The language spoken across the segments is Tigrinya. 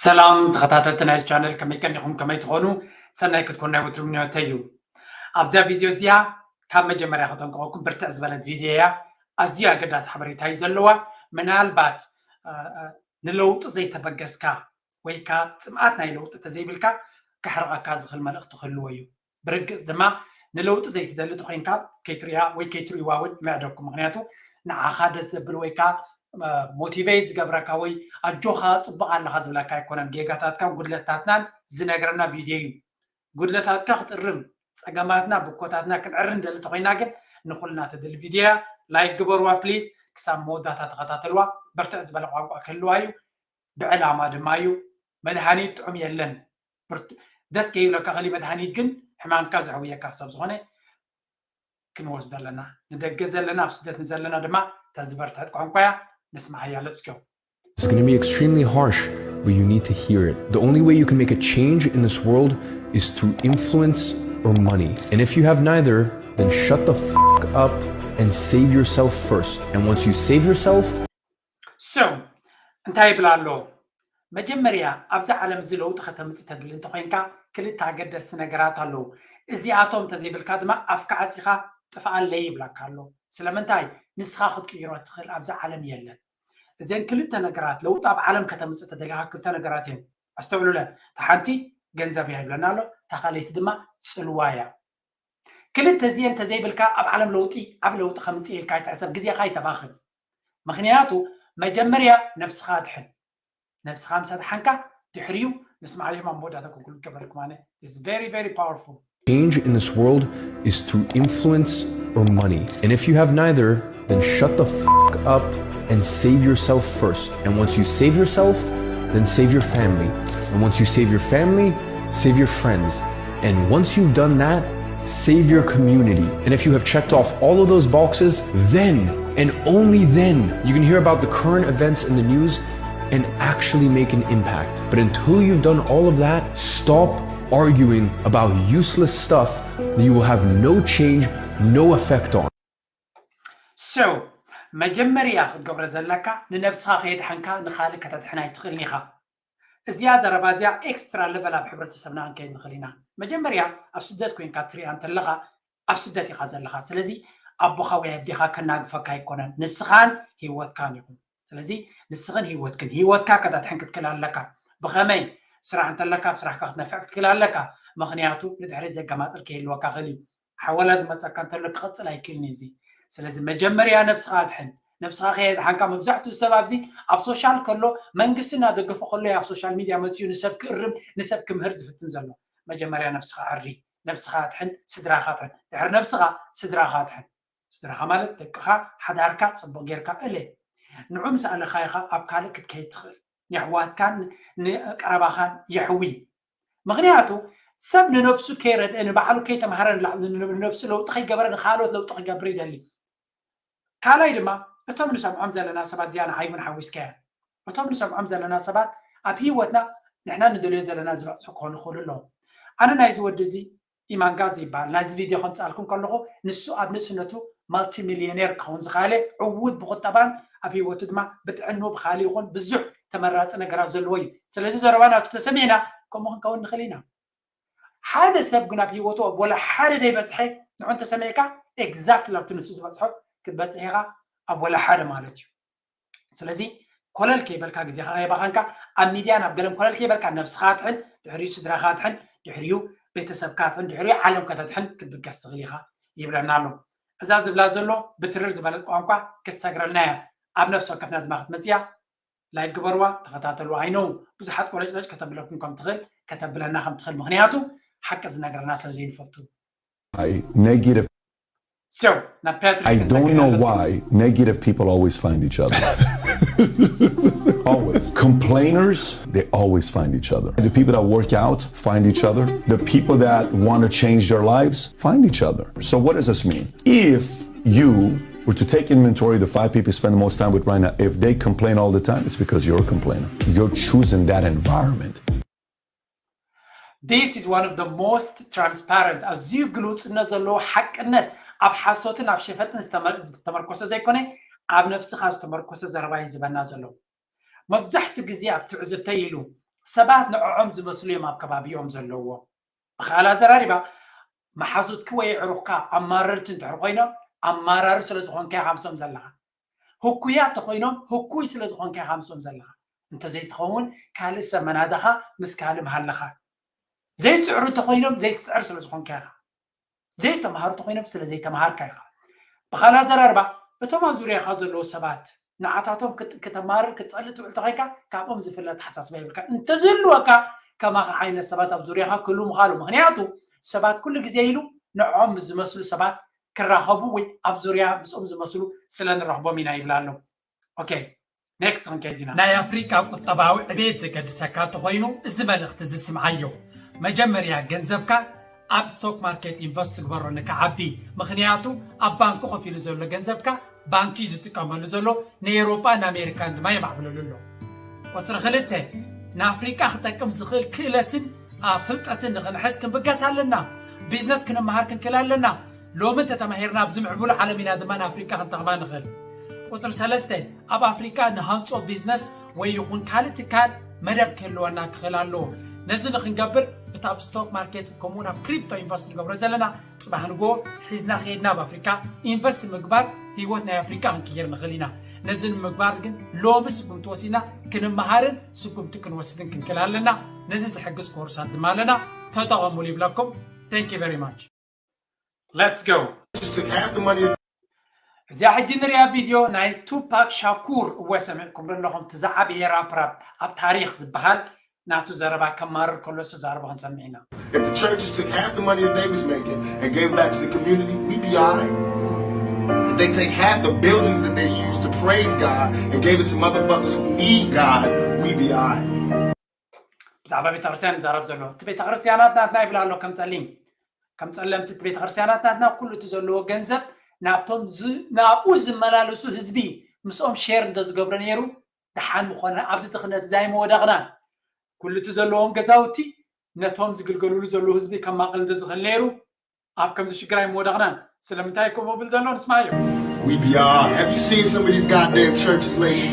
ሰላም ተኸታተልቲ ናይዚ ቻነል፣ ከመይ ቀኒኹም? ከመይ ትኾኑ? ሰናይ ክትኮኑ ናይ ወትሩ ምንዮተይ እዩ። ኣብዛ ቪድዮ እዚኣ ካብ መጀመርያ ከጠንቀቐኩም፣ ብርትዕ ዝበለት ቪድዮ እያ። ኣዝዩ ኣገዳሲ ሓበሬታ እዩ ዘለዋ። ምናልባት እ፣ እ፣ ንለውጢ ዘይተበገስካ ወይ ከዓ ጽምኣት ናይ ለውጢ ተዘይብልካ፣ ከሕርቐካ ዝኽእል መልእኽቲ ክህልዎ እዩ። ብርግጽ ድማ ንለውጢ ዘይትደሊ ተኾይንካ ከይትሪኣ ወይ ከይትሪእዋ እውን ይምዕደኩም። ምኽንያቱ ንዓኻ ደስ ዘብል ወይ ከዓ ሞቲቬት ዝገብረካ ወይ ኣጆኻ ጽቡቕ ኣለኻ ዝብለካ ኣይኮነን። ጌጋታትካን ጉድለታትናን ዝነግረና ቪድዮ እዩ። ጉድለታትካ ክትእርም፣ ጸገማትና ብኮታትና ክንዕሪ ንደሊ ተኾይና ግን ንኹልና ተድሊ ቪድዮ እያ። ላይክ ግበርዋ ፕሊዝ። ክሳብ መወዳእታ ተኸታተልዋ። ብርትዕ ዝበለ ቋንቋ ክህልዋ እዩ። ብዕላማ ድማ እዩ። መድሃኒት ጥዑም የለን። ብርቱ-፣ ደስ ከይብለካ ከሊ መድሃኒት ግን ሕማምካ ዘሕውየካ ክሳብ ዝኾነ ክንወስዶ ኣለና። ንደገ ዘለና፣ ኣብ ስደት ንዘለና ድማ እታ ዝበርትዐት ቋንቋ እያ። ንስምዓያ። Let's go. It's going to be extremely harsh, but you need to hear it. The only way you can make a change in this world is through influence or money. And if you have neither, then shut the fuck up and save yourself first. And once you save yourself, So እንታይ ይብል ኣሎ? መጀመርያ ኣብዛ ዓለም እዚ ለውጢ ከተምፅእ ተድሊ እንተኮይንካ ክልተ ኣገደስቲ ነገራት ኣለዉ። እዚኣቶም እንተዘይብልካ ድማ ኣፍካ ዓፂኻ ጥፍኣለይ ይብለካ ኣሎ። ስለምንታይ? ንስኻ ክትቅይሮ እትኽእል ኣብዛ ዓለም የለን። እዘን ክልተ ነገራት ለውጢ ኣብ ዓለም ከተምፅእ ተደሊኻ ክልተ ነገራት እየን። ኣስተውዕሉለን። እታ ሓንቲ ገንዘብ እያ ይብለና ኣሎ፣ እታ ካልኣይቲ ድማ ፅልዋ እያ። ክልተ እዚኤን እንተዘይብልካ ኣብ ዓለም ለውጢ፣ ዓቢ ለውጢ ከምፅእ ኢልካ ኣይትሕሰብ፣ ግዜኻ ኣይተባኽን። ምኽንያቱ መጀመርያ ነብስኻ ኣድሕን። ነብስኻ ምስ ኣድሓንካ ድሕሪኡ ንስማዕ። የማን መወዳእታ ኮንኩል ገበርኩም ኣነ is very very powerful. Change in this world is through influence or money. And if you have neither, then shut the fuck up and save yourself first. And once you save yourself, then save your family. And once you save your family, save your friends. And once you've done that, save your community. And if you have checked off all of those boxes, then and only then you can hear about the current events in the news and actually make an impact. But until you've done all of that, stop arguing about useless stuff that you will have no change, no effect on. So መጀመርያ ክትገብሮ ዘለካ ንነብስኻ ከየድሓንካ ንኻልእ ከተድሕን ኣይትኽእልን ኢኻ። እዚኣ ዘረባ እዚኣ ኤክስትራ ለቨል ኣብ ሕብረተሰብና ክንከይድ ንኽእል ኢና። መጀመርያ ኣብ ስደት ኮይንካ ትሪኣ እንተለኻ ኣብ ስደት ኢኻ ዘለኻ። ስለዚ ኣቦኻ ወይ ኣዴኻ ከናግፈካ ኣይኮነን። ንስኻን ህይወትካን ኢኹም። ስለዚ ንስኽን ህይወትክን፣ ህይወትካ ከታትሕን ክትክእል ኣለካ። ብኸመይ? ስራሕ እንተለካ ኣብ ስራሕካ ክትነፍዕ ክትክእል ኣለካ። ምኽንያቱ ንድሕሪት ዘገማጥል ከይህልወካ ክእል እዩ። ሓወላ ዝመፀካ እንተሎ ክቐፅል ኣይክእልን እዩ እዚ። ስለዚ መጀመርያ ነብስኻ ኣድሕን። ነብስኻ ከየድሓንካ መብዛሕትኡ ሰብ ኣብዚ ኣብ ሶሻል ከሎ መንግስቲ እናደገፎ ከሎ ኣብ ሶሻል ሚድያ መፅኡ ንሰብ ክእርም ንሰብ ክምህር ዝፍትን ዘሎ። መጀመርያ ነብስኻ ኣሪ፣ ነብስኻ ኣድሕን፣ ስድራኻ ኣድሕን። ድሕሪ ነብስኻ ስድራኻ ኣድሕን። ስድራኻ ማለት ደቅኻ፣ ሓዳርካ ፅቡቅ ጌርካ እለ። ንዑ ምስ ኣለኻይኻ ኣብ ካልእ ክትከይድ ትኽእል። የሕዋትካን ንቀረባኻን የሕዊ። ምኽንያቱ ሰብ ንነብሱ ከይረድአ ንባዕሉ ከይተምሃረ ንላዕ- ንነብሱ ለውጢ ከይገበረ ንካልኦት ለውጢ ክገብር ይደሊ። ካልኣይ ድማ እቶም ንሰምዖም ዘለና ሰባት እዚኣ ንዓይ እውን ሓዊስካያ እቶም ንሰምዖም ዘለና ሰባት ኣብ ህይወትና ንሕና ንደልዮ ዘለና ዝበፅሑ ክኾኑ ይኽእሉ ኣለዉ። ኣነ ናይዚ ወዲ እዚ ኢማንጋዝ ይበሃል። ናይዚ ቪድዮ ከምፅኣልኩም ከለኹ ንሱ ኣብ ንእስነቱ ማልቲ ሚልዮኔር ክኸውን ዝኸኣለ ዕዉት ብቁጠባን ኣብ ህይወቱ ድማ ብጥዕንኡ ብካሊ ይኹን ብዙሕ ተመራፂ ነገራት ዘለዎ እዩ። ስለዚ ዘረባ ናቱ ተሰሚዕና ከምኡ ክንከውን ንኽእል ኢና። ሓደ ሰብ ግን ኣብ ህይወቱ ኣብ ወላ ሓደ ደይበፅሐ ንዑ እንተሰሚዕካ ኤግዛክትሊ ኣብቲ ንሱ ዝበፅሖ ክትበፅሕ ኢኻ ኣብ ወላ ሓደ ማለት እዩ። ስለዚ ኮለል ከይበልካ ግዜኻ ከይባኸንካ ኣብ ሚድያ ናብ ገለም ኮለል ከይበልካ ነብስኻ ኣድሕን፣ ድሕሪኡ ስድራኻ ኣድሕን፣ ድሕሪኡ ቤተሰብካ ኣድሕን፣ ድሕሪኡ ዓለም ከተድሕን ክትብገስ ትኽእል ኢኻ ይብለና ኣሎ። እዛ ዝብላ ዘሎ ብትርር ዝበለት ቋንቋ ክትሰግረልና እያ። ኣብ ነፍሲ ወከፍና ድማ ክትመፅእ እያ። ላይክ ግበርዋ፣ ተኸታተልዋ። I know ብዙሓት ቆለጭለጭ ከተብለኩም ከም ትኽእል ከተብለና ከም ትኽእል ምኽንያቱ ሓቂ ዝነግረና ስለ ዘይንፈቱ። Negative So, now Patrick, I don't know why negative people always find each other. Always. Complainers, they always find each other. The people that work out find each other. The people that want to change their lives find each other. So, what does this mean? If you were to take inventory of the five people you spend the most time with right now, if they complain all the time, it's because you're a complainer. You're choosing that environment. This is one of the most transparent. ኣዝዩ ግሉጽነት ዘለዎ ሓቅነት፣ ኣብ ሓሶትን ኣብ ሸፈጥን ዝተመ- ዝተመርኮሰ ዘይኮነ ኣብ ነብስኻ ዝተመርኮሰ ዘረባ እዩ ዝበና ዘሎ። መብዛሕትኡ ግዜ ኣብ ትዕዝብተይ ኢሉ ሰባት ንዕዖም ዝመስሉ እዮም ኣብ ከባቢኦም ዘለዎ። ብኻል ኣዘራሪባ፣ መሓዙትኪ ወይ ዕሩኽካ ኣማረርቲ እንድሕር ኮይኖም፣ ኣማራሪ ስለ ዝኾንካ ኢኻ ምስኦም ዘለኻ። ህኩያት ተኾይኖም፣ ህኩይ ስለ ዝኾንካ ኢኻ ምስኦም ዘለኻ። እንተዘይትኸውን፣ ካልእ ሰብ መናዳኻ፣ ምስ ካልእ መሃለኻ። ዘይፅዕሩ ተኾይኖም፣ ዘይትፅዕር ስለ ዝኾንካ ኢኻ። ዘይተምሃሩ ተኾይኖም፣ ስለ ዘይተምሃርካ ኢኻ። ብኻል ኣዘራርባ፣ እቶም ኣብ ዙርያኻ ዘለዉ ሰባት ንዓታቶም ክት- ክተማርር ክትጸሊ ትውዕል ተኾይንካ፣ ካብኦም ዝፍለ ኣተሓሳስባ የብልካ። እንተዝህልወካ፣ ከማኻ ዓይነት ሰባት ኣብ ዙርያኻ ክህሉ ምኻሉ። ምኽንያቱ ሰባት ኩሉ ግዜ ኢሉ ንዕኦም ምስ ዝመስሉ ሰባት ክራኸቡ ወይ ኣብ ዙርያ ምስኦም ዝመስሉ ስለ ንረኽቦም ኢና ይብላ ኣሎ። ኦኬ፣ ኔክስት ክንከይድ ኢና። ናይ ኣፍሪቃ ቁጠባዊ ዕቤት ዘገድሰካ እንተኾይኑ፣ እዚ መልእኽቲ እዚ ስምዓዮ። መጀመርያ ገንዘብካ ኣብ ስቶክ ማርኬት ኢንቨስት ትግበሮ ንክዓቢ። ምኽንያቱ ኣብ ባንኪ ኮፍ ኢሉ ዘሎ ገንዘብካ ባንኪ ዝጥቀመሉ ዘሎ ንኤውሮጳን ኣሜሪካን ድማ የማዕብለሉ ኣሎ። ቁጽሪ ክልተ፣ ንኣፍሪቃ ክጠቅም ዝኽእል ክእለትን ኣብ ፍልጠትን ንኽንሕዝ ክንብገስ ኣለና። ቢዝነስ ክንመሃር ክንክእል ኣለና። ሎሚ እንተተማሂርና ኣብዚ ምዕቡል ዓለም ኢና ድማ ንኣፍሪቃ ክንጠቕማ ንኽእል። ቁጽሪ ሰለስተ፣ ኣብ ኣፍሪቃ ንሃንጾ ቢዝነስ ወይ ይኹን ካልእ ትካል መደብ ክህልወና ክኽእል ኣለዎ። ነዚ ንኽንገብር እቲ ኣብ ስቶክ ማርኬት ከምኡ እውን ኣብ ክሪፕቶ ኢንቨስት ንገብሮ ዘለና ጽባሕ ንግሆ ሒዝና ከይድና ኣብ ኣፍሪካ ኢንቨስት ምግባር ህይወት ናይ ኣፍሪካ ክንቅይር ንኽእል ኢና። ነዚ ንምግባር ግን ሎሚ ስጉምቲ ወሲድና ክንመሃርን ስጉምቲ ክንወስድን ክንክእል ኣለና። ነዚ ዝሕግዝ ኮርሳት ድማ ኣለና። ተጠቐሙሉ ይብለኩም። Thank you very much. Let's go. እዚኣ ሕጂ ንሪኣ ቪድዮ ናይ ቱፓክ ሻኩር እወ ሰሚዕኩም ዶ ኣለኹም? እቲ ዝዓበየ ራፕ ራፕ ኣብ ታሪኽ ዝበሃል ናቱ ዘረባ ከማርር ከሎ ዝተዛረቦ ክንሰምዕ ኢና። If the churches took half the money that they was making and gave it back to the community, we'd be all right. If they take half the buildings that they use to praise God and gave it to motherfuckers who need God, we'd be all right. ብዛዕባ ቤተክርስትያን ይዛረብ ዘሎ። እቲ ቤተክርስትያናት ናትና ይብል ኣሎ ከም ጸሊም። ከም ጸለምቲ እቲ ቤተክርስትያናት ናትና ኩሉ እቲ ዘለዎ ገንዘብ ናብቶም ዝ- ናብኡ ዝመላለሱ ህዝቢ ምስኦም ሼር እንተዝገብሮ ነይሩ ደሓን ምኾነ። ኣብዚ ድኽነት እዚ ኣይምወደቕናን። ኩሉ እቲ ዘለዎም ገዛውቲ ነቶም ዝግልገሉሉ ዘለዉ ህዝቢ ከማቕል እንተዝኽእል ነይሩ ኣብ ከምዚ ሽግር ኣይምወደቕናን። ስለምንታይ ከምኡ ብል ዘሎ ንስማዮ። We be all. Have you seen some of these goddamn churches lately?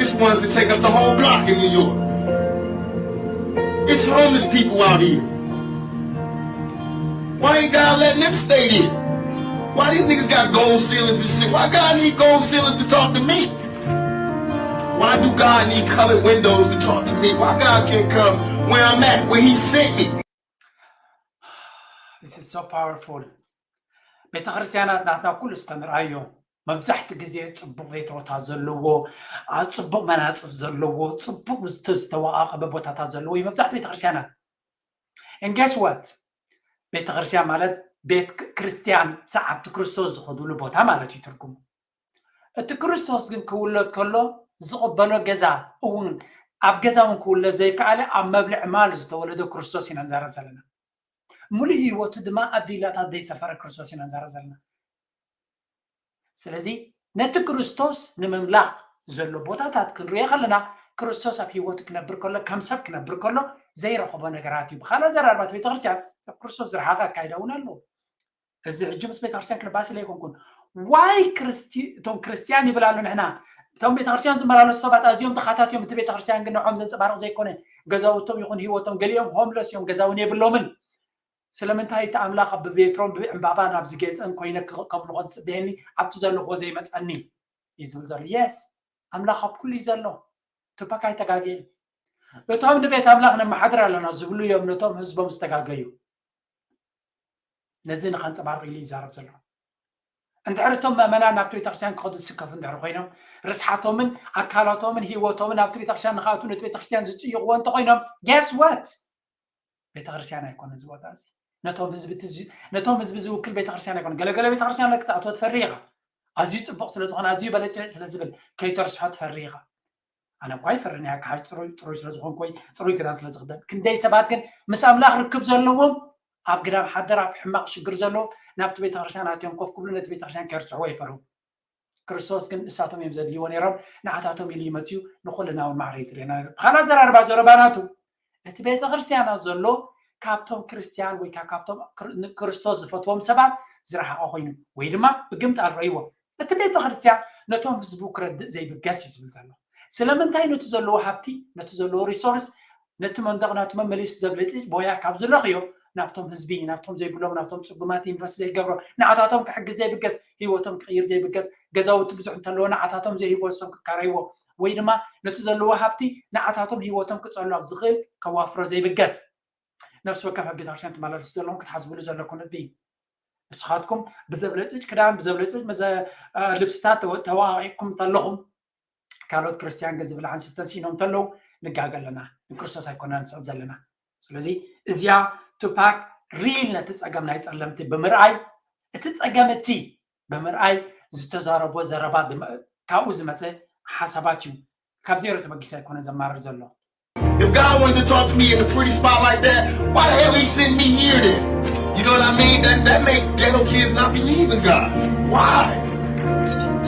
It's ones that take up the whole block in New York. It's homeless people out here. Why ain't God letting them stay there? Why these niggas got gold ceilings and shit? Why God need gold ceilings to talk to me? Why do God need colored windows to talk to me? Why God can't come where I'm at, where He sent me? This is so powerful. ቤተ ክርስቲያናት ናትና ኩሉ እስከ ንርኣዮ። መብዛሕቲ ግዜ ጽቡቕ ቬትሮታት ዘለዎ፣ ኣብ ጽቡቕ መናጽፍ ዘለዎ፣ ጽቡቕ ዝተ- ዝተወቓቐበ ቦታታት ዘለዎ እዩ መብዛሕቲ ቤተ ክርስቲያናት። And guess what? ቤተ ክርስቲያን ማለት ቤት ክ- ክርስቲያን ሰዓብቲ ክርስቶስ ዝኸዱሉ ቦታ ማለት እዩ ትርጉሙ። እቲ ክርስቶስ ግን ክውለድ ከሎ ዝቕበሎ ገዛ እውን ኣብ ገዛ እውን ክውለድ ዘይከኣለ ኣብ መብልዒ ማል ዝተወለደ ክርስቶስ ኢና ንዛረብ ዘለና። ሙሉእ ህይወቱ ድማ ኣብ ቪላታት ዘይሰፈረ ክርስቶስ ኢና ንዛረብ ዘለና። ስለዚ ነቲ ክርስቶስ ንምምላኽ ዘሎ ቦታታት ክንሪኦ ከለና ክርስቶስ ኣብ ህይወቱ ክነብር ከሎ ከም ሰብ ክነብር ከሎ ዘይረኸቦ ነገራት እዩ። ብኻልእ ኣዘራርባ እቲ ቤተክርስትያን ካብ ክርስቶስ ዝረሓቐ ኣካይዳ እውን ኣለዎ። እዚ ሕጂ ምስ ቤተክርስትያን ክንባስል ኣይኮንኩን። ዋይ ክርስቲ እቶም ክርስትያን ይብል ኣሎ ንሕና እቶም ቤተክርስትያን ዝመላለሱ ሰባት ኣዝዮም ተኻታት እዮም። እቲ ቤተክርስትያን ግን ንዖም ዘንፀባርቕ ዘይኮነ ገዛውቶም ይኹን ህይወቶም ገሊኦም ሆምለስ እዮም፣ ገዛ እውን የብሎምን። ስለምንታይ እቲ ኣምላኽ ብቤትሮን ብዕምባባ ናብ ዝጌፀን ኮይነ ክኸ- ከምልኾ ዝፅበየኒ ኣብቲ ዘለኹዎ ዘይመፀኒ እዩ ዝብል ዘሎ። የስ ኣምላኽ ኣብ ኩሉ እዩ ዘሎ። ቱፓክ ኣይተጋገየ። እቶም ንቤት ኣምላኽ ነመሓድር ኣለና ዝብሉ እዮም ነቶም ህዝቦም ዝተጋገዩ። ነዚ ንኸንፀባርቕ ኢሉ ይዛረብ ዘሎ። እንድሕር እቶም ምእመናን ናብቲ ቤተክርስትያን ክኸዱ ዝስከፉ እንድሕር ኮይኖም ርስሓቶምን ኣካላቶምን ህይወቶምን ናብቲ ቤተክርስትያን ንክኣቱ ነቲ ቤተክርስትያን ዝፅይቕዎ እንተኮይኖም guess what? ቤተክርስትያን ኣይኮነ እዚ ቦታ እዚ። ነቶም ህዝቢ እቲ ዚ- ነቶም ህዝቢ ዝውክል ቤተክርስትያን ኣይኮነ። ገለገለ ቤተክርስትያን ክትኣትዎ ትፈሪ ኢኻ። ኣዝዩ ፅቡቕ ስለ ዝኾነ ኣዝዩ በለጨ ስለ ዝብል ከይተርስሖ ትፈሪ ኢኻ። ኣነ እኳ ይፈርኒ ኣካሓሽ ፅሩይ ፅሩይ ስለ ዝኾንኩ ወይ ፅሩይ ክዳን ስለ ዝኽደን። ክንደይ ሰባት ግን ምስ ኣምላኽ ርክብ ዘለዎም ኣብ ግዳም ሓደር ኣብ ሕማቕ ሽግር ዘለዉ ናብቲ ቤተክርስትያን ኣትዮም ኮፍ ክብሉ ነቲ ቤተክርስትያን ከይርስሕዎ ይፈርሁ። ክርስቶስ ግን ንሳቶም እዮም ዘድልይዎ ነይሮም። ንዓታቶም ኢሉ ይመፅዩ ንኩልና እውን ማዕረ ይፅርየና ነይሩ። ብኻልእ ኣዘራርባ ዘረባ ናቱ እቲ ቤተክርስትያናት ዘሎ ካብቶም ክርስትያን ወይ ከዓ ካብቶም ክር- ንክርስቶስ ዝፈትዎም ሰባት ዝረሓቐ ኮይኑ ወይ ድማ ብግምጣል ረእይዎ። እቲ ቤተክርስትያን ነቶም ህዝቡ ክረድእ ዘይብገስ እዩ ዝብል ዘሎ። ስለምንታይ ነቲ ዘለዎ ሃብቲ ነቲ ዘለዎ ሪሶርስ ነቲ መንደቕ ናቱ መመሊሱ ዘብለጭልጭ ቦያ ካብ ዝለኽዮ፣ ናብቶም ህዝቢ፣ ናብቶም ዘይብሎም፣ ናብቶም ጽጉማት ኢንቨስት ዘይገብሮ፣ ንዓታቶም ክሕግዝ ዘይብገስ፣ ህይወቶም ክቕይር ዘይብገስ፣ ገዛውቲ ብዙሕ እንተለዎ ንዓታቶም ዘይህይወሶም ክካረይዎ፣ ወይ ድማ ነቲ ዘለዎ ሃብቲ ንዓታቶም ህይወቶም ክጸሉ ኣብ ዝኽእል ከዋፍሮ ዘይብገስ፣ ነፍሲ ወከፍ ኣብ ቤተክርስትያን ትመላለሱ ዘለኹም ክትሓስብሉ ዘለኩም ነጥቢ እዩ። ንስኻትኩም ብዘብለጭልጭ ክዳን፣ ብዘብለጭልጭ መዘ- አ፣ ልብስታት ተወ- ተዋቂዕኩም እንተለኹም፣ ካልኦት ክርስትያን ግን ዝብላዕን ዝስተን ሲኖም እንተለዉ ንጋገ ኣለና። ንክርስቶስ ኣይኮና ንስዕብ ዘለና። ስለዚ እዚኣ ቱፓክ ሪል ነቲ ጸገም ናይ ጸለምቲ ብምርኣይ፣ እቲ ጸገም እቲ ብምርኣይ ዝተዛረቦ ዘረባ ድመ- ካብኡ ዝመጸ ሓሳባት እዩ። ካብ ዜሮ ተበጊሰ ኣይኮነ ዘማርር ዘሎ። If God wanted to talk to me in a pretty spot like that, why the hell he send me here then? You know what I mean? That that make ghetto kids not believe in God. Why?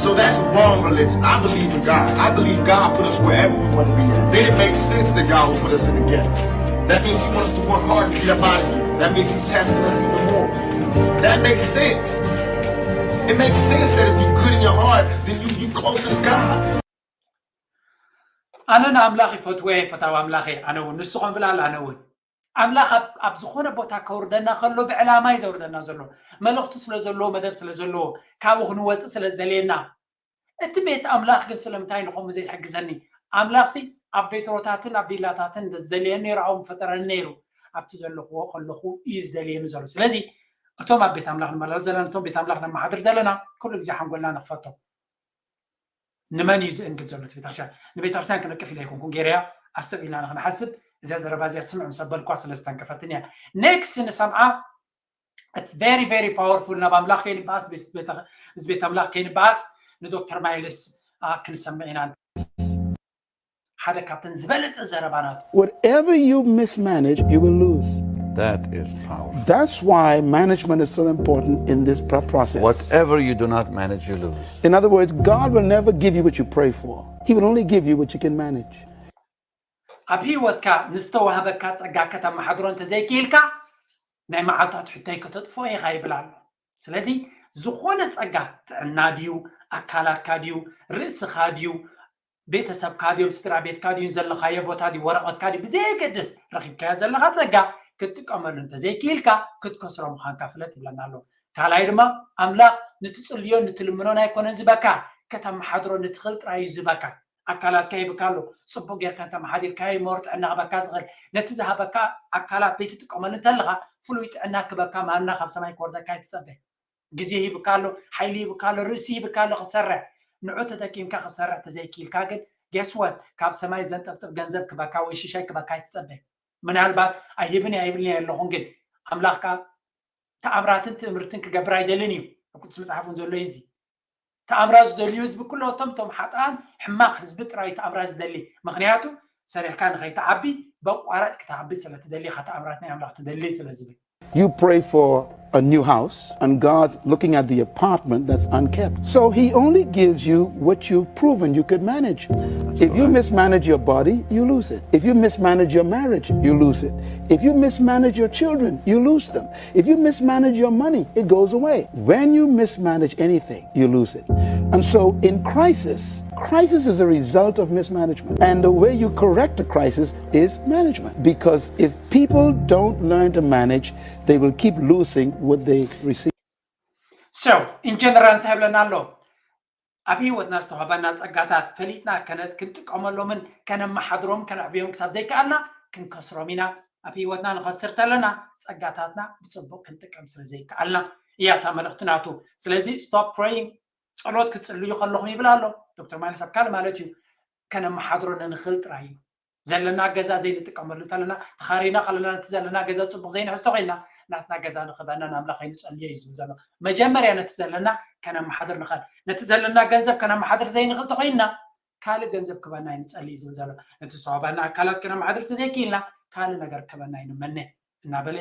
So that's wrong religion. I believe in God. I believe God put us wherever we want to be at. Then it makes sense that God will put us in the ghetto. That means he wants us to work hard to get up out of here. That means he's testing us even more. That makes sense. It makes sense that if you're good in your heart, then you you closer to God. ኣነ ንኣምላኽ ይፈትወ፣ ፈታዊ ኣምላኸ፣ ኣነ እውን ንስኹም ብላል፣ ኣነ እውን ኣምላኽ ኣብ ዝኾነ ቦታ ከውርደና ከሎ ብዕላማ እዩ ዘውርደና ዘሎ። መልእኽቲ ስለ ዘለዎ፣ መደብ ስለ ዘለዎ፣ ካብኡ ክንወፅእ ስለ ዝደልየና። እቲ ቤት ኣምላኽ ግን ስለምንታይ ንኸምኡ ዘይሕግዘኒ? ኣምላኽሲ ኣብ ቬትሮታትን ኣብ ቪላታትን ዝደልየኒ ነይሩ ኣብኡ ምፈጠረኒ ነይሩ። ኣብቲ ዘለኽዎ ከለኹ እዩ ዝደልየኒ ዘሎ። ስለዚ እቶም ኣብ ቤት ኣምላኽ ንመላለስ ዘለና፣ እቶም ቤት ኣምላኽ ነመሓድር ዘለና፣ ኩሉ ግዜ ሓንጎልና ንኽፈቶ። ንመን እዩ ዝእንግድ ዘሎ እቲ ቤተክርስትያን? ንቤተክርስትያን ክነቅፍ ኢለ ኣይኮንኩን ገይረያ። ኣስተውዒልና ንክንሓስብ እዚኣ ዘረባ እዚኣ ስምዕ ምስ ኣበልኳ ስለ ዝተንከፈትኒ እያ። ኔክስት ንሰምዓ። It's very very powerful። ናብ ኣምላኽ ከይንበኣስ ምስ ቤተ- ምስ ቤት ኣምላኽ ከይንበኣስ ንዶክተር ማይልስ ኣ፣ ክንሰምዕ ኢና። ሓደ ካብተን ዝበለጸ ዘረባ ናቱ። Whatever you mismanage, you will lose. That is powerful. That's why management is so important in this pro- process. Whatever you do not manage, you lose. In other words, God will never give you what you pray for. He will only give you what you can manage. ኣብ ህይወትካ ንዝተዋህበካ ጸጋ ከተመሓድሮ እንተዘይክኢልካ ናይ መዓልታት ሕቶይ ከተጥፍኦ ኢኻ ይብል ኣሎ። ስለዚ ዝኾነ ጸጋ ጥዕና ድዩ፣ ኣካላትካ ድዩ፣ ርእስኻ ድዩ፣ ቤተሰብካ ድዮም፣ ስድራ ቤትካ ድዩ፣ ዘለኻዮ ቦታ ድዩ፣ ወረቐትካ ድዩ፣ ብዘየገድስ ረኺብካዮ ዘለኻ ጸጋ ክትጥቀመሉ እንተዘይክኢልካ ክትከስሮ ምዃንካ ፍለጥ ይብለና ኣሎ። ካልኣይ ድማ ኣምላኽ ንትጽልዮን ንትልምኖን ኣይኮነን ዝበካ፣ ከተመሓድሮ ንትኽእል ጥራይ እዩ ዝበካ። ኣካላትካ ሂብካ ኣሎ፣ ጽቡቕ ጌርካ እንተመሓዲርካዮ ሞር ጥዕና ክበካ ዝኽእል። ነቲ ዝሃበካ ኣካላት ዘይትጥቀመሉ እንተለኻ ፍሉይ ጥዕና ክበካ ማና ካብ ሰማይ ክወርደካ ኣይትጸበ። ግዜ ሂብካ ኣሎ፣ ሓይሊ ሂብካ ኣሎ፣ ርእሲ ሂብካ ኣሎ ክሰርሕ። ንዑ ተጠቂምካ ክሰርሕ ተዘይክኢልካ ግን guess what? ካብ ሰማይ ዘንጠብጥብ ገንዘብ ክበካ ወይ ሽሻይ ክበካ ኣይትጸበ። ምናልባት ኣይህብን ኣይብልን እየ ኣለኹን ግን ኣምላኽ ከኣ ተኣምራትን ትእምርትን ክገብር ኣይደልን እዩ። ኣብ ቅዱስ መጽሓፍ እውን ዘሎ እዩ እዚ። ተኣምራት ዝደልዩ ህዝቢ ኩሎቶም እቶም ሓጥኣን ሕማቕ ህዝቢ ጥራይ ተኣምራት ዝደሊ። ምኽንያቱ ሰሪሕካ ንኸይትዓቢ በቋራጭ ክትዓቢ ስለ ትደሊ ኢኻ ተኣምራት ናይ ኣምላኽ ትደሊ ስለ ዝብል። You pray for a new house, and God's looking at the apartment that's unkept. So He only gives you what you've proven you could manage. If you mismanage your body, you lose it. If you mismanage your marriage, you lose it. If you mismanage your children, you lose them. If you mismanage your money, it goes away. When you mismanage anything, you lose it. And so in crisis, crisis is a result of mismanagement. And the way you correct a crisis is management. Because if people don't learn to manage, they will keep losing what they receive. So in general እንታይ ይብለና ኣሎ? ኣብ ህይወትና ዝተዋህበና ጸጋታት ፈሊጥና ከነ- ክንጥቀመሎምን ከነመሓድሮም ከነዕብዮም ክሳብ ዘይከኣልና ክንከስሮም ኢና። ኣብ ህይወትና ንኸስር ተለና ጸጋታትና ብጽቡቕ ክንጥቀም ስለ ዘይከኣልና እያ እታ መልእኽቲ ናቱ። ስለዚ stop praying፣ ጸሎት ክትጽልዩ ከለኹም ይብል ኣሎ ዶክተር ማይልስ ኣብ ካልእ ማለት እዩ። ከነመሓድሮ ንንኽእል ጥራይ እዩ። ዘለና ገዛ ዘይንጥቀመሉ እንተለና ተኻሪና ከለና ነቲ ዘለና ገዛ ጽቡቕ ዘይንሕዝቶ ኮይና ናትና ገዛ ንኽበና ንኣምላኽ ኣይንጸልዮ እዩ ዝብል ዘሎ። መጀመርያ ነቲ ዘለና ከነመሓድር ንኽእል። ነቲ ዘለና ገንዘብ ከነመሓድር ዘይንኽእል ተኮይንና ካልእ ገንዘብ ክበና ኣይንጸሊ እዩ ዝብል ዘሎ። ነቲ ዝተዋህበና ኣካላት ከነመሓድር ተዘይክኢልና ካልእ ነገር ክበና ኣይንመነ እናበለ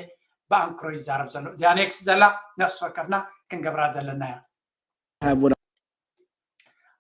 ብኣንክሮ ይዛረብ ዘሎ። እዚኣ ኔክስት ዘላ ነፍሲ ወከፍና ክንገብራ ዘለና እያ። Have what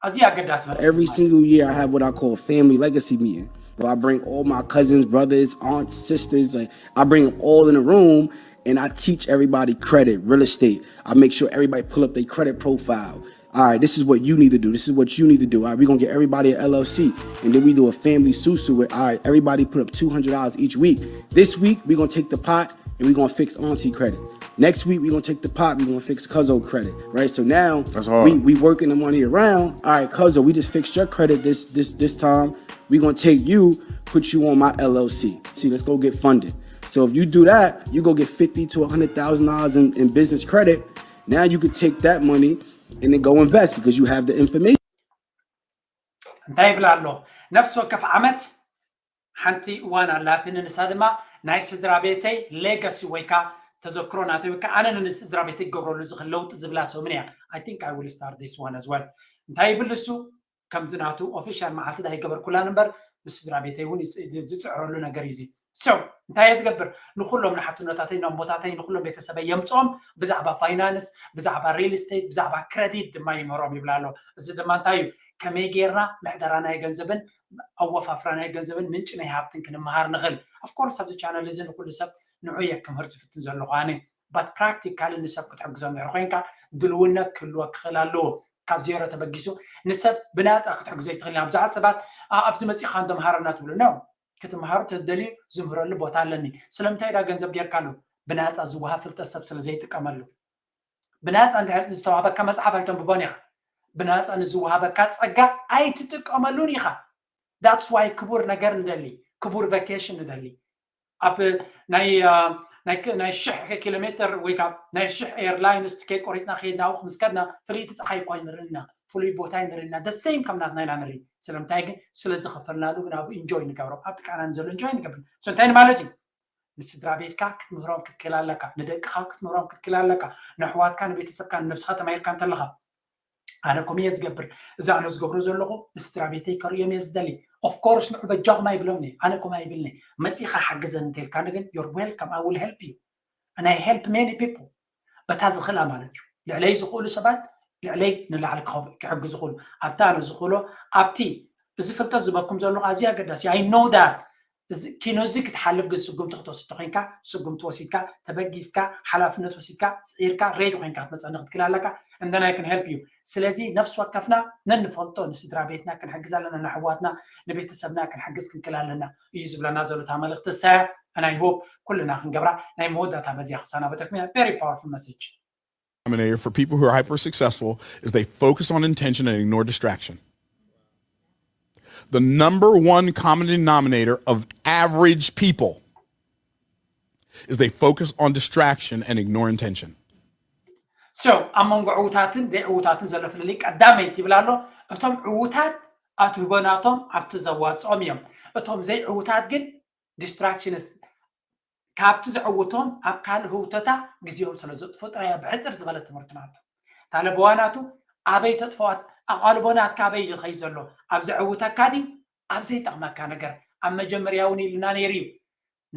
ኣዝዩ ኣገዳሲ መልእኽቲ every ማለት እዩ። Single year I have what I call family legacy meeting. So I bring all my cousins, brothers, aunts, sisters. Like I bring them all in a room and I teach everybody credit, real estate. I make sure everybody pull up their credit profile. All right, this is what you need to do. This is what you need to do. All right, we're gonna get everybody an L L C. And then we do a family susu where, all right, everybody put up two hundred dollars each week. This week, we're gonna take the pot and we're gonna fix auntie credit. Next week, we're gonna take the pot, we're gonna fix Cuzzo credit, right? So now That's hard. we we working the money around. All right, Cuzzo, we just fixed your credit this this this time. We're gonna take you, put you on my L L C. See, let's go get funded. So if you do that, you go get fifty to a hundred thousand dollars in, in business credit. Now you could take that money and then go invest because you have the information. እንታይ ይብል ኣሎ? ነፍሲ ወከፍ ዓመት ሓንቲ እዋን ኣላትኒ፣ ንሳ ድማ ናይ ስድራ ቤተይ ሌጋሲ ወይ ከዓ ተዘክሮ ናተይ ወይ ከዓ ኣነ ንስድራ ቤተይ ክገብረሉ ዝኽእል ለውጢ ዝብላ ሰሙን እያ። I think I will start this one as well። እንታይ ይብል እሱ? ከምዚ ናቱ ኦፊሻል መዓልቲ ዳይገበርኩላን እምበር ምስ ስድራ ቤተይ እውን ዝፅዕረሉ ነገር እዩ። So እንታይ እየ ዝገብር? ንኩሎም ንሓትኖታተይ፣ ነቦታተይ፣ ንኩሎም ቤተሰበይ የምፅኦም። ብዛዕባ ፋይናንስ፣ ብዛዕባ ሪል ስቴት፣ ብዛዕባ ክረዲት ድማ ይምህሮም ይብላ ኣሎ። እዚ ድማ እንታይ እዩ? ከመይ ጌርና ምሕደራ ናይ ገንዘብን ኣወፋፍራ ናይ ገንዘብን ምንጪ ናይ ሃብትን ክንመሃር ንኽእል። Of course ኣብዚ ቻነል እዚ ንኩሉ ሰብ ንዑ እየ ክምህር ዝፍትን ዘለኹ ኣነ። But practically ንሰብ ክትሕግዞ እንድሕር ኮይንካ ድልውነት ክህልወ ክኽእል ኣለዎ። ካብ ዜሮ ተበጊሱ ንሰብ ብናፃ ክትሕግዞ ይትኽእል ኢና። ብዙሓት ሰባት "ኣ፣ ኣብዚ መፂኻ እንዶ መሃረና" ትብሉ ነው። ክትመሃሩ ተደልዩ ዝምህረሉ ቦታ ኣለኒ። ስለምንታይ ዳ ገንዘብ ጌርካሉ? ብናፃ ዝወሃብ ፍልጠት ሰብ ስለ ዘይጥቀመሉ። ብናፃ እንድሕር ዝተዋህበካ መፅሓፍ ኣይተንብቦን ኢኻ። ብናፃ ንዝወሃበካ ፀጋ ኣይትጥቀመሉን ኢኻ። That's why ክቡር ነገር ንደሊ፣ ክቡር ቫኬሽን ንደሊ። ኣብ ናይ ናይ ሽሕ ኪሎ ሜትር ወይ ካብ ናይ ሽሕ ኤርላይንስ ትኬት ቆሪፅና ከይድና ኣብኡ ምስ ከድና ፍልይቲ ፀሓይ እኳ ኣይንርኢና፣ ፍሉይ ቦታ ኣይንርኢና። The same ከም ናትና ኢና ንርኢ። ስለምንታይ ግን? ስለ ዝኸፈልናሉ ግን ኣብኡ ኢንጆይ ንገብሮ፣ ኣብቲ ቃና ንዘሎ ኢንጆይ ንገብር። So እንታይ ማለት እዩ? ንስድራ ቤትካ ክትምህሮም ክትክእል ኣለካ፣ ንደቅኻ ክትምህሮም ክትክእል ኣለካ፣ ንኣሕዋትካ፣ ንቤተሰብካ፣ ንነብስኻ ተማሂርካ እንተለኻ። ኣነ ከምኡ እየ ዝገብር። እዚ ኣነ ዝገብሮ ዘለኹ ንስድራ ቤተይ ከርእዮም እየ ዝደሊ። Of course ንዑ በጃኹም ኣይብሎም እየ፣ ኣነ ከምኡ ኣይብልን እየ። መፂኻ ሓግዘን እንተልካኒ ግን you're welcome, I will help you and I help many people። በታ ዝኽእላ ማለት እዩ። ልዕለይ ዝኽእሉ ሰባት ልዕለይ ንላዕሊ ክኸፍ- ክሕግዙ ይኽእሉ። ኣብቲ ኣነ ዝኽእሎ ኣብቲ እዚ ፍልጠት ዝበኩም ዘለኹ ኣዝዩ ኣገዳሲ። I know that እዚ ኪኖ እዚ ክትሓልፍ ግን ስጉምቲ ክትወስድ ተኮይንካ ስጉምቲ ወሲድካ ተበጊስካ ሓላፍነት ወሲድካ ፅዒርካ ሬዲ ኮይንካ ክትመፀኒ ክትክእል ኣለካ። And then I can help you። ስለዚ ነፍሲ ወከፍና ነንፈልጦ ንስድራ ቤትና ክንሕግዝ ኣለና፣ ንኣሕዋትና ንቤተሰብና ክንሕግዝ ክንክእል ኣለና እዩ ዝብለና ዘሎ እታ መልእኽቲ እሳያ። And I hope ኩልና ክንገብራ ናይ መወዳእታ በዚኣ ክሰናበተኩም እያ። Very powerful message። Denominator for people who are hyper successful is they focus on intention and ignore distraction. The number one common denominator of average people is they focus on distraction and ignore intention. So ኣብ መንጎ ዕዉታትን ዘይዕዉታትን ዘሎ ፍልልይ ቀዳመይቲ ይብል ኣሎ። እቶም ዕዉታት ኣትህቦ ናቶም ኣብቲ ዘዋፅኦም እዮም። እቶም ዘይዕዉታት ግን distractions ካብቲ ዘዕውቶም ኣብ ካልእ ህውተታ ግዜኦም ስለ ዘጥፍኡ ጥራይ እያ ብሕፅር ዝበለ ትምህርቲ ናቱ። ታለበዋ ናቱ ኣበይ ተጥፍኦ? ኣቓልቦ ናትካ ኣበይ እዩ ዝኸይድ ዘሎ? ኣብ ዘዕውተካ ድዩ ኣብ ዘይጠቕመካ ነገር? ኣብ መጀመርያ እውን ኢልና ነይሩ እዩ።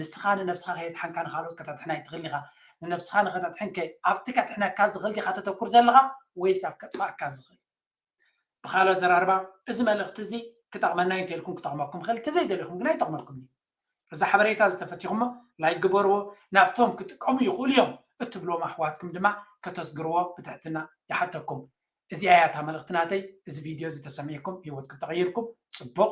ንስኻ ንነብስኻ ከየድሓንካ ንኻልኦት ከተድሕን ኣይትኽእልን ኢኻ። ንነብስኻ ንኸተድሕን ከ ኣብቲ ከድሕነካ ዝኽእል ዲኻ ተተኩር ዘለኻ ወይስ ኣብ ከጥፍኣካ ዝኽእል? ብኻልእ ኣዘራርባ እዚ መልእኽቲ እዚ ክጠቕመና እዩ እንተልኩም ክጠቕመኩም ይኽእል፣ እንተዘይደሊኹም ግን ኣይጠቕመኩም እዩ። እዚ ሓበሬታ እዚ ተፈቲኹሞ ላይክ ግበርዎ፣ ናብቶም ክጥቀሙ ይኽእሉ እዮም እትብልዎም ኣሕዋትኩም ድማ ከተስግርዎ ብትሕትና ይሓተኩም። እዚኣ እያ እታ መልእኽቲ ናተይ። እዚ ቪድዮ እዚ ተሰሚዕኩም ህይወትኩም ተቐይርኩም ፅቡቕ፣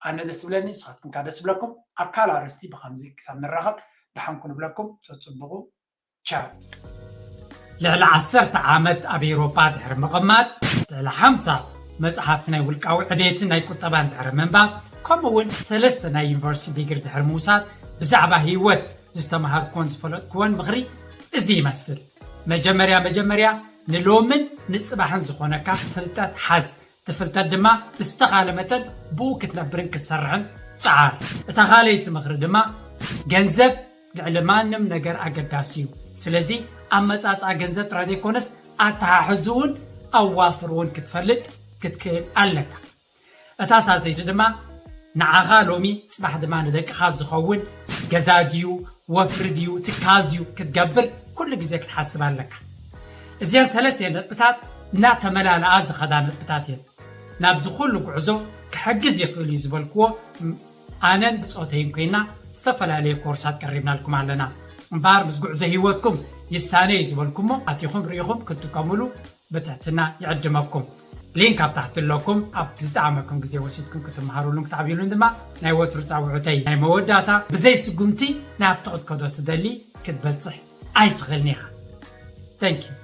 ኣነ ደስ ብለኒ፣ ንስኻትኩም ከኣ ደስ ብለኩም። ኣብ ካልእ ኣርእስቲ ብኸምዚ ክሳብ ንራኸብ ደሓንኩ ንብለኩም። ጸጽብቑ። ቻው። ልዕሊ ዓሰርተ ዓመት ኣብ ኤውሮጳ ድሕሪ ምቕማጥ፣ ልዕሊ ሓምሳ መጽሓፍቲ ናይ ውልቃዊ ዕቤትን ናይ ቁጠባን ድሕሪ ምንባብ፣ ከምኡ እውን ሰለስተ ናይ ዩኒቨርሲቲ ዲግሪ ድሕሪ ምውሳድ፣ ብዛዕባ ህይወት ዝተማሃርኩዎን ዝፈለጥኩዎን ምኽሪ እዚ ይመስል። መጀመርያ መጀመርያ ንሎምን ንጽባሕን ዝኾነካ ፍልጠት ሓዝ። እቲ ፍልጠት ድማ ብዝተኻለ መጠን ብኡ ክትነብርን ክትሰርሕን ጸዓር። እታ ካልኣይቲ ምኽሪ ድማ ገንዘብ ልዕሊ ማንም ነገር ኣገዳሲ እዩ። ስለዚ ኣመጻጽኣ ገንዘብ ጥራይ ዘይኮነስ ኣተሓሕዝኡን ኣዋፍርኡን ክትፈልጥ ክትክእል ኣለካ። እታ ሳልሰይቲ ድማ ንዓኻ ሎሚ ጽባሕ ድማ ንደቅኻ ዝኸውን ገዛ ድዩ ወፍሪ ድዩ ትካል ድዩ ክትገብር ኩሉ ግዜ ክትሓስብ ኣለካ። እዚአን ሰለስቲአን ነጥብታት እናተመላለኣ ዝኸዳ ነጥብታት እየን። ናብዚ ኩሉ ጉዕዞ ክሕግዝ ይኽእል እዩ ዝበልክዎ ኣነን ብጾተይን ኮይና ዝተፈላለየ ኮርሳት ቀሪብናልኩም ኣለና። እምበኣር ምስ ጉዕዞ ህይወትኩም ይሳነ እዩ ዝበልኩሞ ኣቲኹም ርኢኹም ክትጥቀምሉ ብትሕትና ይዕድመኩም። ሊንክ ኣብ ታሕቲ ኣለኩም። ኣብ ዝጠዓመኩም ግዜ ወሲድኩም ክትመሃሩሉን ክትዓብዩሉን ድማ ናይ ወትሩ ፃውዑተይ ናይ መወዳእታ። ብዘይ ስጉምቲ ናብ ትቕድከዶ ትደሊ ክትበፅሕ ኣይትኽእልን ኢኻ። Thank you።